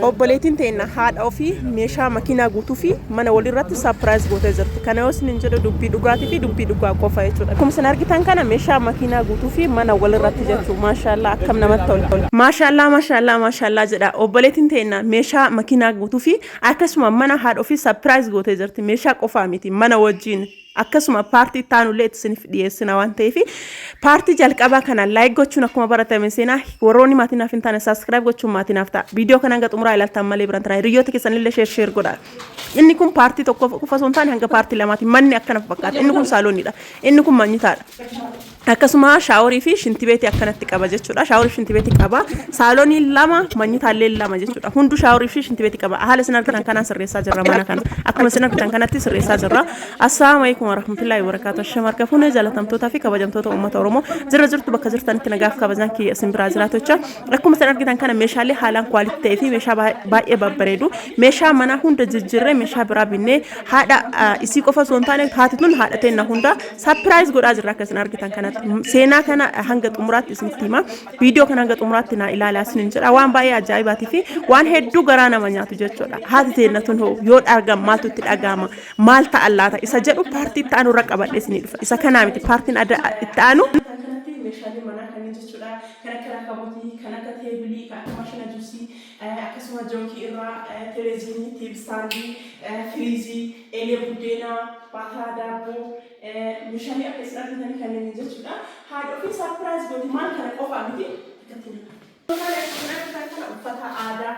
Obboleettiin teenna haadha ofii meeshaa makiinaa guutuu fi mana walirratti surprise gootee jirti. Kana yoo isinin jedhu dubbii dhugaatii fi dubbii dhugaa qofa jechuudha. Akkuma isin argitan kana meeshaa makiinaa guutuu fi mana walirratti jechuu. Maashaallaa akkam namatti tola. Maashaallaa maashaallaa maashaallaa jedha. Obboleettiin teenna meeshaa makiinaa guutuu fi akkasuma mana haadha ofii surprise gootee jirti. Meeshaa qofaa miti mana wajjin. Akkasuma paartii itti aanullee itti isiniif dhiyeessina waan ta'eef paartii jalqabaa kana like gochuun akkuma baratame seenaa warroonni maatii naaf hin taane subscribe gochuun maatii naaf ta'a. Viidiyoo kana hanga xumuraa ilaaltan malee biraan taraa hiriyoota keessanillee share share godha. Inni kun paartii tokko qofa osoo hin taane hanga paartii lamaati. Manni akkana fakkaata. Inni kun saalooniidha. Inni kun manyitaadha. Akkasuma shaaworii fi shintibeetii akkanatti qaba jechuudha. Shaaworii fi shintibeetii qaba. Saaloonii lama, manyitaallee lama jechuudha. Hunduu shaaworii fi shintibeetii qaba. Haala isin argitan kanaan sirreessaa jirra mana kana. Akkuma isin argitan kanatti sirreessaa jirra. Assalaamu alaikum warahmatullahi wabarakatuh. Shamarka fuunee jaalatamtootaa fi kabajamtoota uummata Oromoo jira jirtu bakka jirtanitti nagaaf kabajaan kiyya isin biraa jiraatu jecha. Akkuma isin argitan kana meeshaalee haalaan kwaalitii ta'ee fi meeshaa baay'ee babbareedu meeshaa manaa hunda jijjiirree meeshaa biraa binnee haadha isii qofa osoo hin taane haati tun haadha teenna hunda Surprise godhaa jirra akka isin argitan kanatti. Seenaa kana hanga xumuraatti isinitti hima. Viidiyoo kana hanga xumuraatti naa ilaalaa isinin jedha. Waan baay'ee ajaa'ibaatii fi waan hedduu garaa nama nyaatu jechuudha. Haati teenna tun hoo yoo argan maaltu itti dhaga'ama? Maal ta'a laata? Isa jedhu paartii itti aanu irra qabadhee isinii dhufa. Isa kanaa miti paartiin adda itti aanu. Kanatti meeshaalee manaa kanneen jechuudha. Kan akka rakabootii, kan akka teebilii, kan akka maashina juusii, akkasuma jookii irraa, televiziyoonii, tiiv istaandii, firiizii, eelee buddeenaa, baataa daabboo, meeshaalee akka isin argitanii kanneen jechuudha. Haadha ofii surprise gooti maal kana qofaa miti. Meeshaalee akka isin argitan kana uffata aadaa,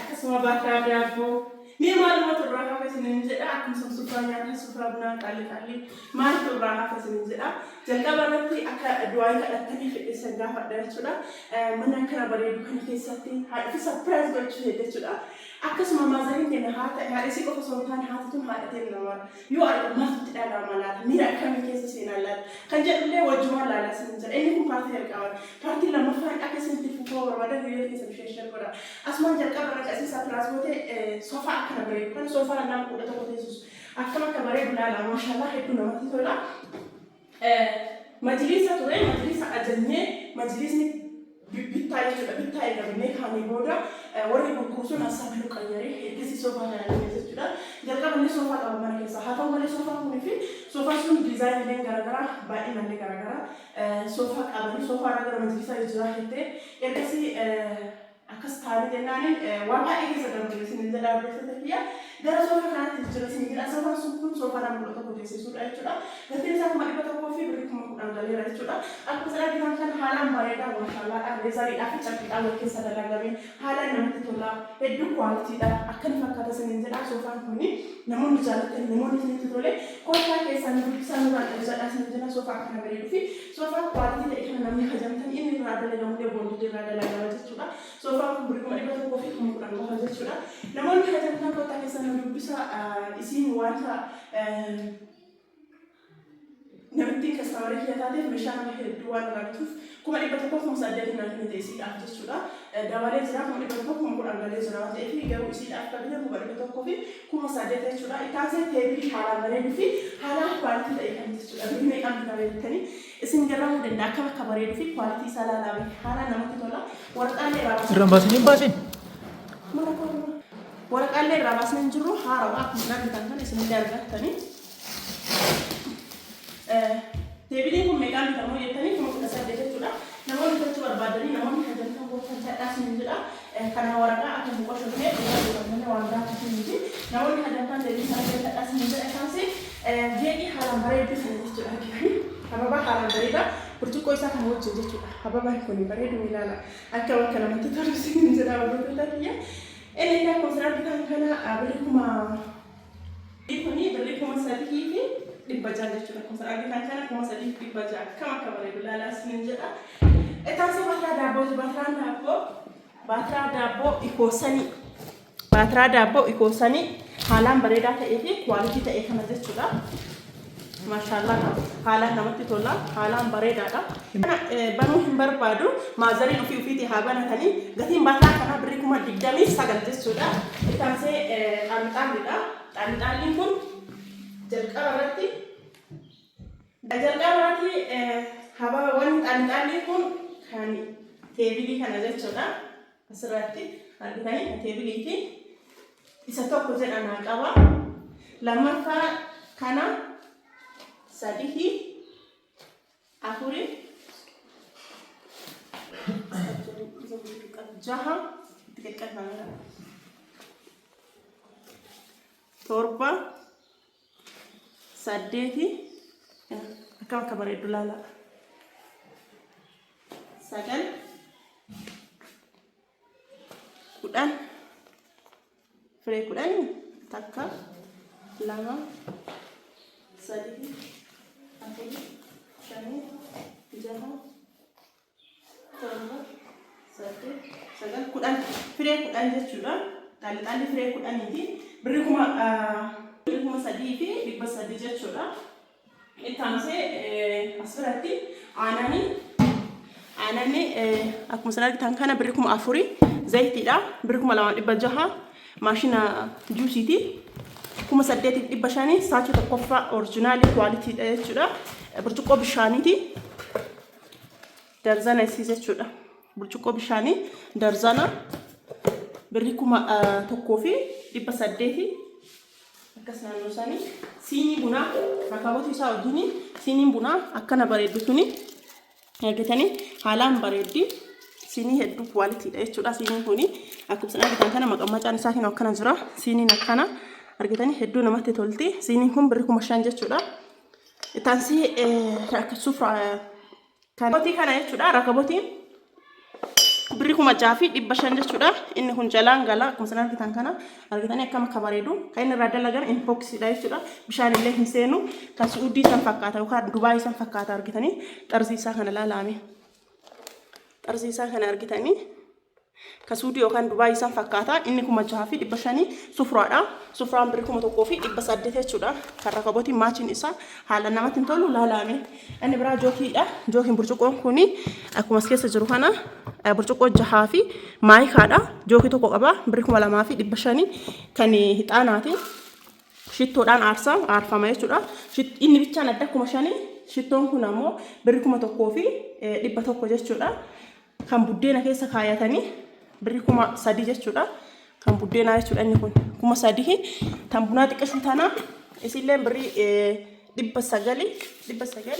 akkasuma baataa daabboo. Mee maalumatu irraa hafe isinin jedha akkasuma sufraa nyaataa, sufraa bunaa xaalli xaalli maaltu irraa hafe isinin jedha. Jalqaba irratti akka du'aayii kadhattanii fedhe isin gaafadha jechuudha. Mana akkana bareedu kana keessatti haadha ofii surprise gochuu hedda jechuudha. Akkasuma maazariin keenya haata haadha isii qofa osoo hin taane haati tun haadha teenya mara. Yoo argan maaltu itti dhaga'ama laata? Miira akkamii keessa seenaan laata? Kan jedhullee wajjumaan laalaa isinin jedha. Inni kun paartii jalqabaati. Paartiin lammaffaan akka isin itti fufuu barbaadan hiriyoota keessan share share godha. Asumaan jalqaba irra qasii surprise gootee soofaa akkana bareedu kana soofaa nama 11 teessisu. Akkam akka bareedu laala maashaallah hedduu namatti tola. Majliisa ture majliisa ajajnee majliisni bittaa jechuudha bittaa erga binnee kaanee booda warri gurguru sun hassaaba nu qayyaree ergasii soofaa kana binne jechuudha. Jalqaba inni soofaa qaba mana keessaa haa ta'u malee soofaan kunii fi soofaan sun diizaayiniileen garaagaraa baay'inaallee garaagaraa soofaa qabanii soofaa irraa gara majliisaa jijjiiraa jettee ergasii Akkas taane jennaaniin waan baay'ee keessa darbe isinin jedha hordoftoota kiyya. Gara soofaa kanaatti jijjiira isin jedha. Soofaan sun kun soofaa nama 11 teessisuudha jechuudha. Gatiin isaa 100,000 fi birrii 10,000 galeera jechuudha. Akkuma isin argitan kana haalaan bareedaa maashaallaadha. Leezariidhaa fi carqiidhaan wal keessa dalagame haalaan namatti tola. Hedduu kwaalitiidha. Akkana fakkaata isinin jedha soofaan kuni namoonni jaallattan namoonni isinitti tole kottaa keessaa nu dubbisaa nurraan ajajadhaa isinin jedha soofaa akkana bareeduu fi Soofaa quality ta'e kana namni hajamtan inni irraa dalagamullee bonded irraa dalagama jechuudha. Soofaan kun birrii 100,000 fi 10,000 qofa jechuudha. Namoonni hajamtan kottaa keessan nu dubbisaa isiin wanta namittiin kastamarii kiyya taateef meeshaa nama hedduu waan irraa bituuf 100,000 8,000 naa kennite isiidhaaf jechuudha. Dabalee jira 100,000 10,000 galee jira waan ta'eef garuu isiidhaaf kan bitan 100,000 fi 8,000 jechuudha. Itti aansee teebilii haalaan bareeduu fi haalaan quality ta'e kan jechuudha. Birrii meeqaan bitame jettanii isin garramuu danda'a. Akkam akka bareeduu fi quality isaa ilaalaa mee haalaan namatti tola. Waraqaalee irraa baasnee Irra hin baasin hin baasin. Waraqaalee irraa baasnee hin jirru haarawaa akkuma argitan kana isinillee argattanii. Teebiliin kun meeqaan bitamu jettanii 18,000 jechuudha. Namoonni bitachuu barbaadanii namoonni hajamtan gooftan tadhaa isiniin jedha. Kana waraqaa akka hin qoshofne dhugaa dubbatan malee waan biraatiif miti. Namoonni hajamtan teebilii kana bitadhaa isiniin jedha. Isaanis geexii haalaan bareedduu sana jechuudha argitanii. Hababaa haalaan bareedaa burcuqqoo isaa kana wajjin jechuudha. Hababaan kun bareedu ni ilaala. Akka bakka namatti tolu isiniin jedha hordoftoota kiyya. Inni illee akkuma isin argitan kana birrii kuma Kuni birrii 3,600 jechuudha. Akkuma isin argitan kana 3,600 akkam akka bareedu ilaalaa isiniin jedha. Itti baatiraa daabbooti. Baatiraan daabboo baatiraa daabboo ikoosanii baatiraa daabboo ikoosanii haalaan bareedaa ta'ee fi kuwaalitii ta'e kana jechuudha. Maashaallah haalaan namatti tola haalaan bareedaadha. Kana banuu hin barbaadu maazariin ofii ofiitii haa banatanii gatiin baatiraa kanaa birrii 29,000 jechuudha. Itti aansee xaallixaalliidha. Xaallixaalliin kun jalqaba irratti jalqaba irratti hababa wanni xaallixaalliin kun kan teebilii kana jechuudha. Asirratti Argitanii kan teebiliiti. Isa tokko jedha naa qaba. Lammaffaa kana sadihi afuri jaha itti qaqqabama. 7 8 akkam akka bareeddu laala. 9 10 firee 10 takka 2 3 4 5 6 7 8 9 10 firee 10 jechuudha. Xaalli xaalli firee 10ti. Birri 3300 jechuudha. Itti aansee as biratti aananii aananni akkuma isin argitan kana birri 4000 zayitiidha. Birri 2600 maashina juusiiti. 8500 saachuu tokkoffaa originaalii quality dha jechuudha. Burcuqqoo bishaaniiti. Darzana isii jechuudha. Burcuqqoo bishaanii darzana birri 1800 akkas naannoo isaanii. Siinii bunaa rakaboota isaa wajjin siiniin bunaa akkana bareeddu tuni argitanii haalaan bareeddi. Siinii hedduu quality dha jechuudha. Siiniin kuni akkuma isin argitan kana maqammacaan isaa kinoo akkana jira. Siiniin akkana argitanii hedduu namatti tolti. Siiniin kun birri 5000 jechuudha. Itti aansee sufraa Rakabotii kana jechuudha. Rakabotiin birri 6500 jechuudha. Inni kun jalaan gala akkuma isin argitan kana argitanii akkam akka bareedu. Kan inni irraa dalagame inboxiidha jechuudha. Bishaan illee hin seenu. Kan Su'uudii san fakkaata yookaan Dubaayii san fakkaata argitanii xarzii isaa kana laalaame. Xarzii isaa kana argitanii Ka Suudii yookaan Dubaayii san fakkaata. Inni 6500 sufraadha. Sufraan birri 1800 jechuudha. Kan rakabotiin maachiin isaa haala namatti hin tolu laalaame. Inni biraa jookiidha. Jookiin burcuqqoon kuni akkuma as keessa jiru kana burcuqqoo jahaa fi maayikaadha. Jookii tokko qaba. Birri 2500 kan hixaanaati. Shittoodhaan aarsaa aarfama jechuudha. Inni bichaan adda 5000 shittoon kun ammoo birri 1100 jechuudha. Kan buddeena keessa kaayatanii birri 3000 jechuudha. Kan buddeenaa jechuudha inni kun 3000. Tan bunaa xiqqashuu tana isillee birri 900 900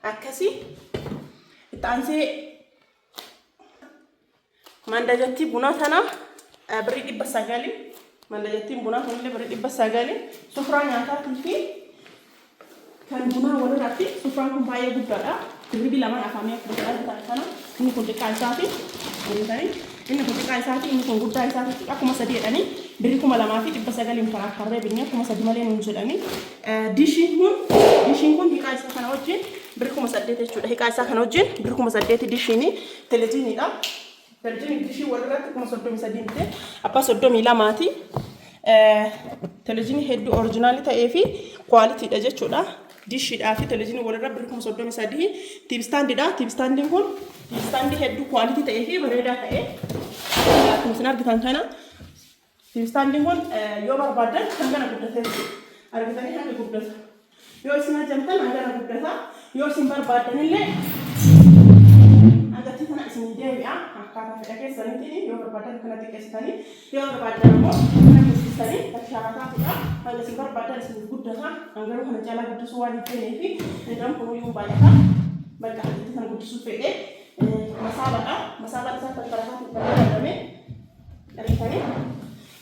akkasii. Itti aansee mandajattii bunaa tana birri 900. Mandajattiin bunaa kunillee birri 900. Sufraa nyaataatii fi kan bunaa walirratti sufraan kun baay'ee guddaadha. Dirribii lamaan afamee akkuma isin argitan kana inni kun xiqqaa isaati. Argitanii inni kun xiqqaa isaati inni kun guddaa isaati jechuudha. 3000 jedhanii birri 2900n karaa karree binnee 3000 malee nuun jedhanii. Dishiin kun hiqaa isaa kana wajjin birri 8000 jechuudha. Hiqaa isaa kana wajjin birri 8000 dishiini televiziiniidha. Televiziinii dishii walirratti 33,000 bitee abbaa 32ti. Televiziinii hedduu originaalii ta'ee fi quality dha jechuudha. Dishiidhaa fi televiziinii walirra birri 33,000. TV standidha. TV standiin kun TV standii hedduu quality ta'ee fi bareedaa ta'e. Akkuma isin argitan kana TV standiin kun yoo barbaaddan hangana guddatee jechuudha. Argitanii hanga guddata. Yoo isin ajamtan hangana guddata. Yoo isin barbaaddanillee hangatti kana isin deebi'a. Akkaataa fedha keessaniitiin yoo barbaadan kana xiqqeessitanii yoo barbaadan immoo kana guddistanii tashaarataatudha. Hanga isin barbaadan isin guddata. Hangaruu kana caalaa guddisuu waan hin feenee fi midhaan kunuyyuu baay'ata. Bakka hangatti kana guddisuu fedhe masaabadha. Masaabaan isaa tashaarataatti kan dalagame argitanii.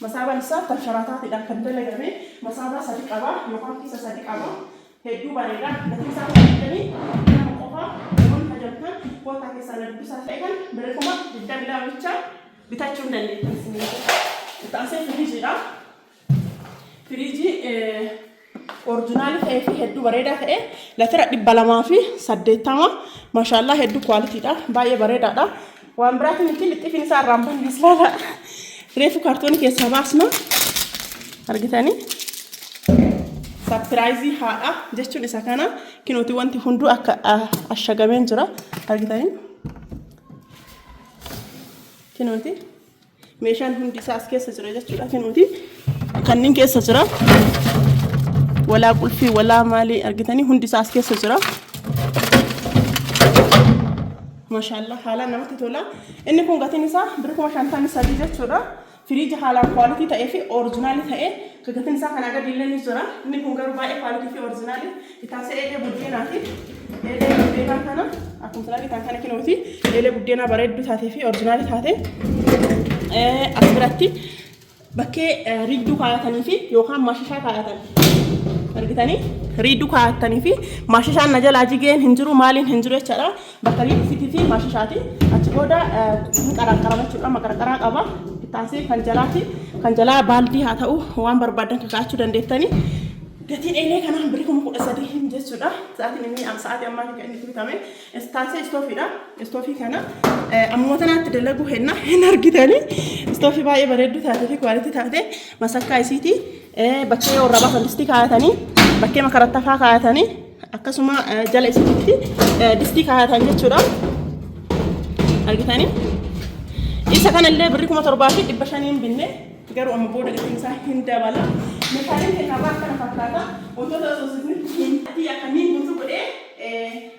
Masaabaan isaa tashaarataatidhaan kan dalagame masaabaa sadi qaba yookaan kiisa sadi qaba. Hedduu bareeda. Gatiin isaa 22,000 qofa. Namoonni hajamtan kootaa keessaa na dubbisaa ta'e kan birri 22,000 bicha bitachuu hin dandeettan isin. Itti aansee firiijiidha. Firiijii originaalii ta'ee fi hedduu bareedaa ta'e latira 280 maashaallaa hedduu quality dha. Baay'ee bareedaadha. Waan biraatiin miti lixxifiin isaa irraan banne ilaala. Reefu kaartoonii keessaa baasna. Argitanii? Surprise haadha jechuun isa kana kinooti wanti hunduu akka ashagameen jira. Argitanii? Kinooti. Meeshaan hundi isaa as keessa jira jechuudha. Kinooti. Kanneen keessa jira. Walaa qulfii walaa maalii argitanii hundi isaa as keessa jira. Maashaallah, haalaan namatti tola. Inni kun gatiin isaa birrii 53,000 jechuudha. Firiija haalaan quality ta'ee fi original ta'e kan gatiin isaa kanaa gadi illee ni jira. Inni kun garuu baay'ee quality fi original. Itaasee eelee buddeenaati. Eelee buddeenaa kana akkuma isin argitan kana kinooti. Eelee buddeenaa bareedduu taatee fi original taate. As biratti bakkee riidduu kaayatanii fi yookaan maashishaa kaayatan. Argitanii, riidduu kaayatanii fi maashishaan na jalaa jigeen hin jiru, maaliin hin jiru jechaadha. Bakka riidduu fi maashishaati. Achi booda hin qaranqarama jechuudha. Maqarqaraa qaba. Ittaasee kan jalaati. Kan jalaa baaldii haa ta'u, waan barbaadan kakaachuu dandeettanii. Gatiin eelee kanaa birrii 13,000 hin jechuudha. Sa'aatiin inni sa'aatii ammaa kan inni bitame. Istaasee istoofiidha. Istoofii kana ammuma tanaatti dalaguu henna hin argitanii. Istoofii baay'ee bareedduu taatee fi quality taate, masakkaa isiiti. Bakkee warra baasan distii kaayatanii, bakkee makarattafaa kaayatanii, akkasuma jala isiitti distii kaayatan jechuudha. Argitanii? Isa kanallee birrii 7,500n binne, garuu amma booda gatiin isaa hin dabala. Meeshaaleen keenyarraa akkana fakkaata. Wantoota osoo isinitti hin akkamiin guutuu godhee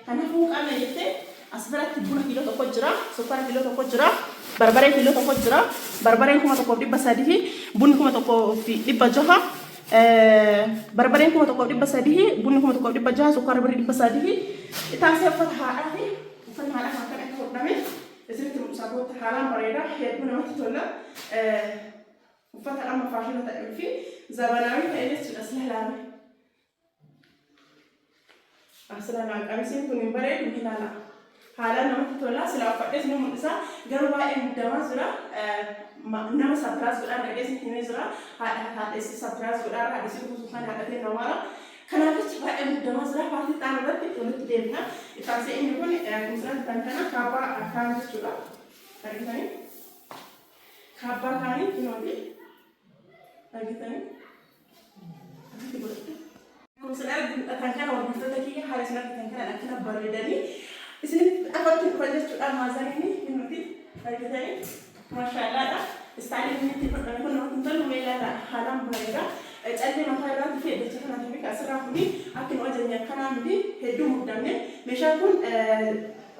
kanaafuu qabna jettee, as biratti buna kiiloo 1 jira, sukkaara kiiloo 1 jira, barbaree kiiloo 1 jira, barbareen 1,300, bunni 1,600, barbareen 1,300, bunni 1,600, sukkaara birrii 300. Itaasee uffata haadhaa fi uffanni haadhaa kan akka hodhame isinitti mul'isa goota. Haalaan bareeda, hedduu namatti tola. Uffata amma faashina ta'ee fi zabanaawii ta'e jechuudha sila ilaame. Asirraa qamisiin kun hin bareedu, ilaala. Haalaan namatti tola. Sila uffadhees ni mul'isa. Garuu baay'ee muddamaa jira. Nama surprise godhaa dhaqees himee jira. Haadha haadheessi surprise godhaa, haadheessi guutuu kan haadhatee namaara. Kanaaf jecha baay'ee muddamaa jira. Paartii ta'an irratti walitti deemna. Ittaansee inni kun kumsirratti kan kana kaabbaa kaan jechuudha. Argitanii? Kaabbaa kaanii kunooti. Argitanii? Asitti godhadhu. Akkuma isin argitan kana, hordoftoota kiyya, haala isin argitan kana akkana bareedanii isinitti afatti dhufan jechuudha. Maazaniin nuti argitanii maashaallaadha. Istaayiliin inni itti hodhame kun namatti hin tolu, mee ilaala, haalaan bareeda. Callee mataa irraatti fi dacha kanaatii fi asirraa kuni akka nu ajajne akkanaa miti, hedduu muddamne. Meeshaan kun,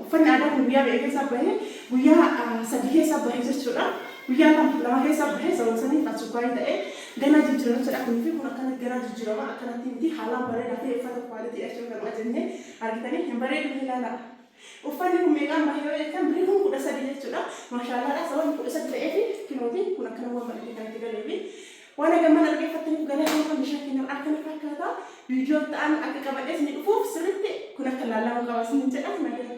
uffanni aadaa kun guyyaa meeqa keessaa bahe? Guyyaa 3 keessa bahe jechuudha. Guyyaa 2 keessa bahe. Sababa saniif asukaarii ta'e ganaa jijjiirama jechuudha. Kunii fi kun akkana ganaa jijjiirama, akkanatti miti. Haalaan bareedaa fi uffata quality jechuudha kan ajajne. Argitanii, hin bareedu, ilaala. Uffanni kun meeqaan bahe yoo jettan, birrii 13,000 jechuudha. Maashaallaadha. Sababni 13 ta'eef kinooti kun akkana waan bal'atee kanatti galeefi. Waan hagamman argeeffattaniif galatooma. Meeshaa keenya akkana fakkaata. Viidiyoo ta'an akka qabadhees ni dhufuuf sirriitti kun akka laallamuu qaba isin jedha. Nagaa.